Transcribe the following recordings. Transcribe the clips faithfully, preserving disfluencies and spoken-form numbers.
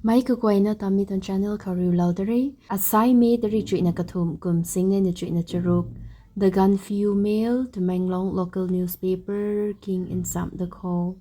Meic kaguayna ta mi tuang channel khou riulou da re. Asai May tarik chuihna kathumh kum singnei na chuihna charuk. The Gaanphiu Mail, Tamenglong local newspaper king nsam da khou.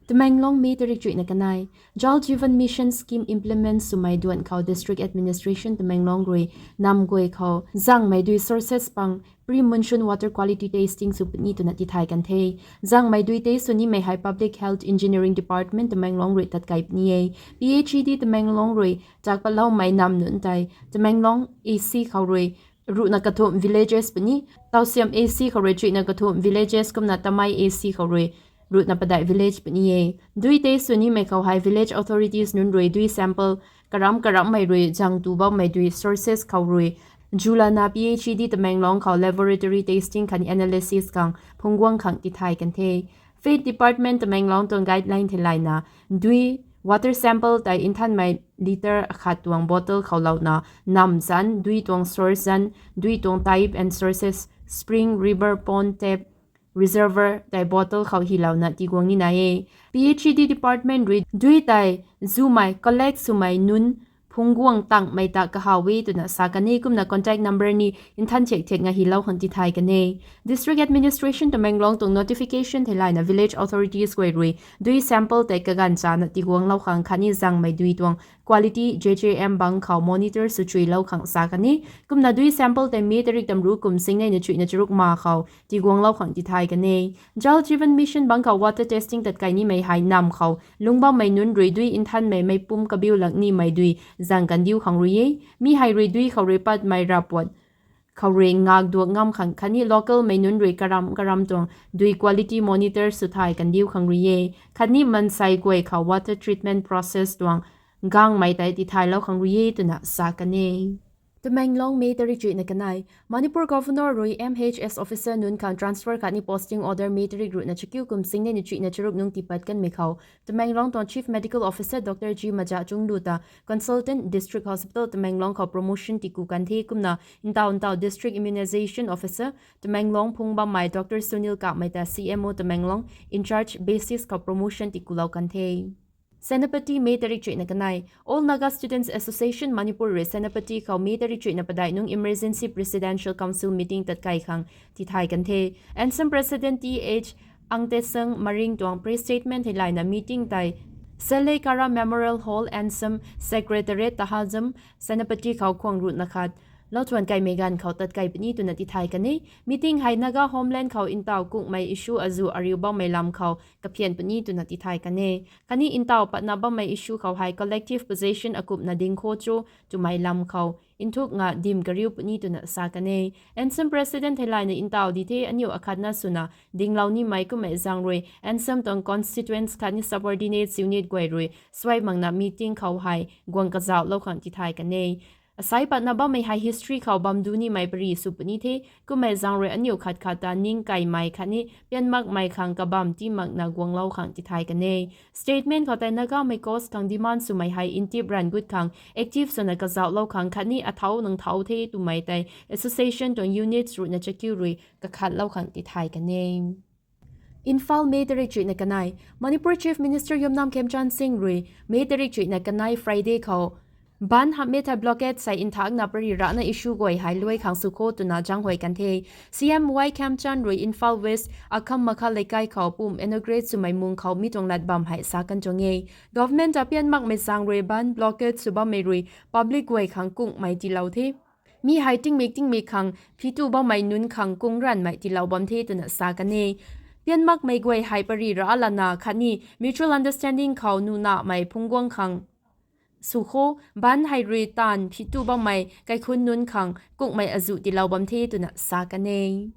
Tamenglong, May tarik chuihna kanei. Jal Jeevan Mission scheme implement swmei duan khou District Administration Tamenglong rui nam guay khou zangmei dui sources pang pre-monsoon water quality testing sw puni twna tithay kan the. Zangmei dui test sw nimei hei Public Health Engineering Department Tamenglong rui tatkai puni e. P H E D Tamenglong rui chak patloumei nam nunc tei Tamenglong A C khou rui ruhna kathumh villages puni, Tausiam A C khou rui chuihna kathumh villages kumna Tamei A C khou rui ruhna padeih village puni e. Dui test sw nimei khou hei village authorities nunc rui dui sample karam karammei rui zang tu bammei dui sources khou rui julana P H E D Tamenglong khou laboratory testing khatni analysis khang phungc guang khang tithay kan the. Faith Department Tamenglong tuang guideline theilayna dui water sample tei nthanmei litre akhat tuang bottle khou louna nam zanc, dui tuang source zanc, dui tuang type and sources, spring, river, pond, tap, reservoir tei bottle khou hylouna tiguang ni nai e. P H E D Department rui dui tei zumei collect swmei nunc phungc guang tangmei ta kahaw e twna sa kan e. Kumna contact number ni nthan thiak thiak nga hylou khang tithay kan e. District Administration Tamenglong tuang notification theilayna village authorities guay rui dui sample tei kaganv chana tiguanglou khang khatni zangmei dui tuang quality J J M bang khou monitor sw chuilou khang sa kan e. Kumna dui sample tei May tarik tamru kum singnei na chuihna charuk ma khou tiguanglou khang tithay kan e. Jal Jeevan Mission bang khou water testing tatkai nimei hei nam khou lungc bammei nunc rui dui nthanmei meicpumc kabiu lak nimei dui zang kan diu khang rui e. Mi hei rui dui khou rui patmei rapuat khou rui ngak duak ngam khang khatni local mei nunc rui karam karam tuang dui quality monitor sw thay kan diu khang rui e. Khatni mansei guay khou water treatment process tuang gangmei tei tithaylou khang rui e twna sa kan e. Tamenglong, May tarik chuihna kanei. Manipur Governor rui M H S officer nunc khang transfer khatni posting order May tarik ruhna chakiu kum singnei na chuihna charuk nungc tiipat kanmei khou Tamenglong tuang Chief Medical Officer Doctor G Majachunglu ta Consultant District Hospital Tamenglong khou promotion tiku kan the. Kumna ntaw ntaw District Immunization Officer Tamenglong phungc bammei Doctor Sunil Kapmei ta C M O Tamenglong in charge basis khou promotion tikulou kan the. Senapati, May tarik chuihna kanei. All Naga Students Association Manipur rui Senapati khou May tarik chuihna padeih nungc Emergency Presidential Council meeting tatkai khang tithay kan the. N S M President T H Angtesang Maring tuang press statement theilayna meeting tei Salekhara Memorial Hall, N S M Secretariat, Tahajam, Senapati khou khuang ruhna khat lou thuan kaimei ganv khou tatkai puni twna tithay kan e. Meeting hei Naga Homeland khou ntaw kungmei issue azuh ariu bammei lam khou kaphian puni twna tithay kan e. Khatni ntaw patna bammei issue khou hei collective position akumhna ding kho cho twmei lam khou nthuk nga dim kariu puni twna sa kan e. N S M President theilayna ntaw di the aniu akhatna swna dinglou nimei kummei zaeng rui N S M tuang constituents khatni subordinate unit guay rui suai makna meeting khou hei guang kazauhlou khang tithay kan e. Asai patna bammei hei history khou bam du nimei pary sw puni the, kummei zaeng rui aniu khat khat ta ningkaimei khatni pian makmei khang kabam tii makna guanglou khang tithay kan e. Statement khou tei Nagamei cause khang demand swmei hei ntip ranv gut khang active swna kazauhlou khang khatni athau nang thau the twmei tei association tuang units ruhna chakiu rui kakhatlou khang tithay kan e. Imphal, May tarik chuihna kanei. Manipur Chief Minister Yumnam Khemchand Singh rui May tarik chuihna kanei Friday khou Bandh hamhmei thei blockade sei nthakna pary rana issue guay hei luai khang sw kho twna zaenghuay kan the. C M Y Khemchand rui Imphal West Akham Makha Leikai khou pum inaugurate swmei mung khou mi tuang lat bam hei sa kan tuang e. Government ta pian makmei zaeng rui bandh blockade sw bammei rui public guay khang kungmei tiilou the. Mi hei tingmik tingmik khang phitu bammei nunc khang kung ranvmei tiilou bam the twna sa kan e. Pian makmei guay hei pary ra lana khatni mutual understanding khou nunamei phungc guang khang sw kho, bandh hei rui taanv phitu bammei kaikhunc nunc khang kungmei azuh tiilou bam the twna sa kan e.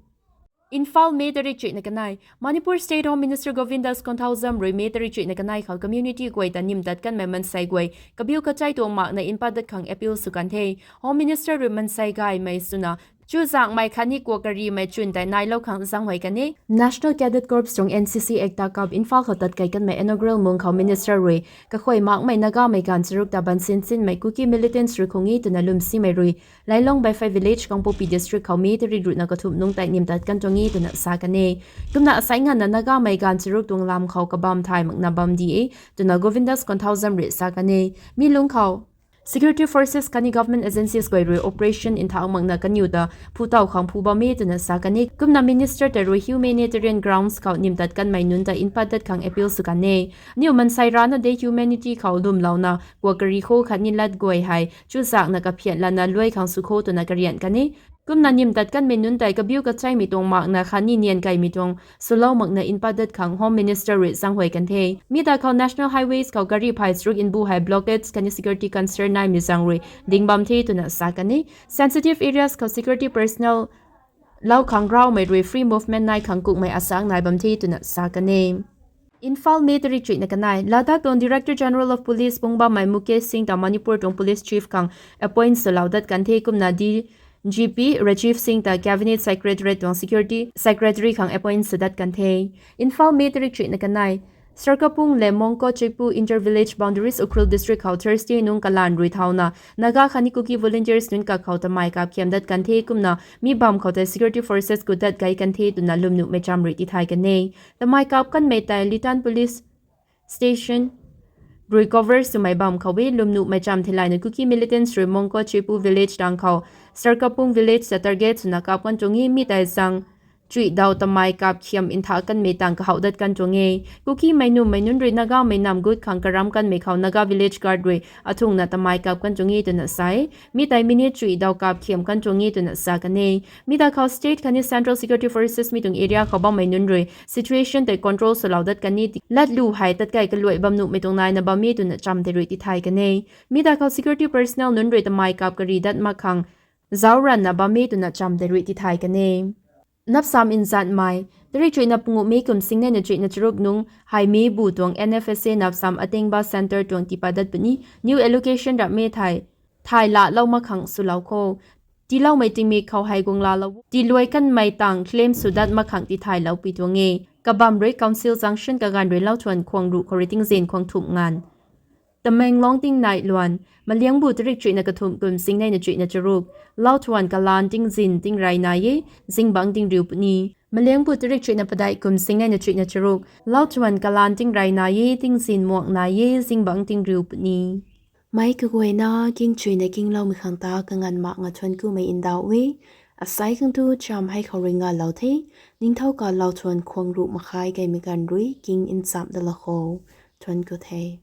Imphal, May tarik chuihna kanei. Manipur State Home Minister Govindas Konthoujam rui May tarik chuihna kanei khou community guay ta nim tat kanmei mansei guay kabiu kachai tuang makna npat dat khang appeal sw kan the. Home Minister rui mansei gaymei swna Chuzaenghmei khatni kuak karimei chwn tei nailou khang zaenghuay kan e. National Cadet Corps tuang N C C Ekta Cup Imphal khou tat kei kanmei inaugural mung khou Minister rui kakhuay makmei Nagamei gaanv charuk ta bansin sinmei Kuki militants rui khung e twna lwmsimei rui Lailong Baifei Village, Kangpokpi District khou May tarik ruhna kathumh nungc tei nim tat kan tuang e twna sa kan e. Kumna asai nganvna Nagamei gaanv charuk tuang lam khou kabam thay makna bam di e twna Govindas Konthoujam rui sa kan e. Mi lungc khou security forces khatni government agencies guay rui operation nthak makna kaniw ta phu taw khang phu bam e twna sa kan e. Kumna Minister tei rui humanitarian grounds khou nim tat kanmei nunc ta npat dat khang appeal sw kan e. Aniw mansei rana de humanity khou lwmlouna kuak kari kho khatni lat guay hei chuzaenghna kaphian lana luai khang sw kho twna karian kan e. Kumna nim tat kanmei nunc tei kabiu kacheimei tuang makna khatni nian kaimei tuang swlou makna npat dat khang Home Minister rui zaenghuay kan the. Mi ta khou national highways khou gari phey charuk nbu hei blockades khatni security concern naimei zaeng rui ding bam the twna sa kan e. Sensitive areas khou security personnel lou khang raumei rui free movement nai khang kukmei asang nai bam the twna sa kan e. Imphal, May tarik chuihna kanei. Ladakh tuang Director General of Police pung bammei Mukesh Singh ta Manipur tuang Police Chief khang appoint swlou dat kan the. Kumna D G P Rajiv Singh ta Cabinet Secretariat tuang Security Secretary khang appoint sw dat kan the. Imphal, May tarik chuihna kanei. Sarkapung le Mongkot Chepu Inter Village Boundaries, Ukhrul District khou Thursday nungc kalanv rui thauna Naga khatni Kuki volunteers nunc kakhou tamei kapkhiam dat kan the. Kumna mi bam khou tei security forces gut dat kai kan the twna lwmnuhmei cham rui tithay kan e. Tamei kap kanmei tei Litan Police Station rui cover swmei bam khou e. Lwmnuhmei cham theilayna Kuki militants rui Mongkot Chepu Village tang khou Sarkapung Village ta target swna kap kan tuang e. Mi tei zaeng chuihdaw tamei kapkhiam nthak kanmei tang kahaw dat kan tuang e. Kukimei nummei nunc rui Nagamei nam gut khang karam kanmei khou Naga Village Guard rui athungna tamei kap kan tuang e twna sa e. Mi tei minute chuihdaw kapkhiam kan tuang e twna sa kan e. Mi ta khou state khatni central security forces mi tuang area khou bammei nunc rui situation tei control swlou dat kan e. Latlu hei tatkai kaluai bam nuhmei tuang naina bam e twna cham tei rui tithay kan e. Mi ta khou security personnel nunc rui tamei kap kari dat mak khang zauc ranvna bam e twna cham tei rui tithay kan e. Napsam nzatmei. Tarik chuihna panguh May kum singneina chuihna charuk nungc hei Mebu tuang N F S A Napsam Atengba Centre tuang tiipat dat puni. New allocation rapmei thei thay laalou mak khang swlou kho. Tiiloumei tingmik khou hei guang laalou tiiluai kanmei tang claim sw dat mak khang tithaylou pui tuang e. Kabam rui Council Junction kaganv rui Lauthuan khwang ruh khou rui tingzin khwang thumh nganv. Tamenglong tingnai luan. Maliangbu tarik chuihna kathumh kum singneina chuihna charuk. Lauthuan kalanv tingzin tingrey nai e, zingbangc tingriu puni. Maliangbu tarik chuihna padeih kum singneina chuihna charuk. Lauthuan kalanv tingrey nai e, tingzin muang nai e, zingbangc tingriu puni. Meic kaguayna king chuina kingloumei khang ta kanganv mak nga thuanc kumei ndauh e. Asai khang tu cham hei khou rui ngalou the. Ningthouka Lauthuan khwang ruh makhai kaimei ganv rui king nchamh dalou kho. Thuanc ku the.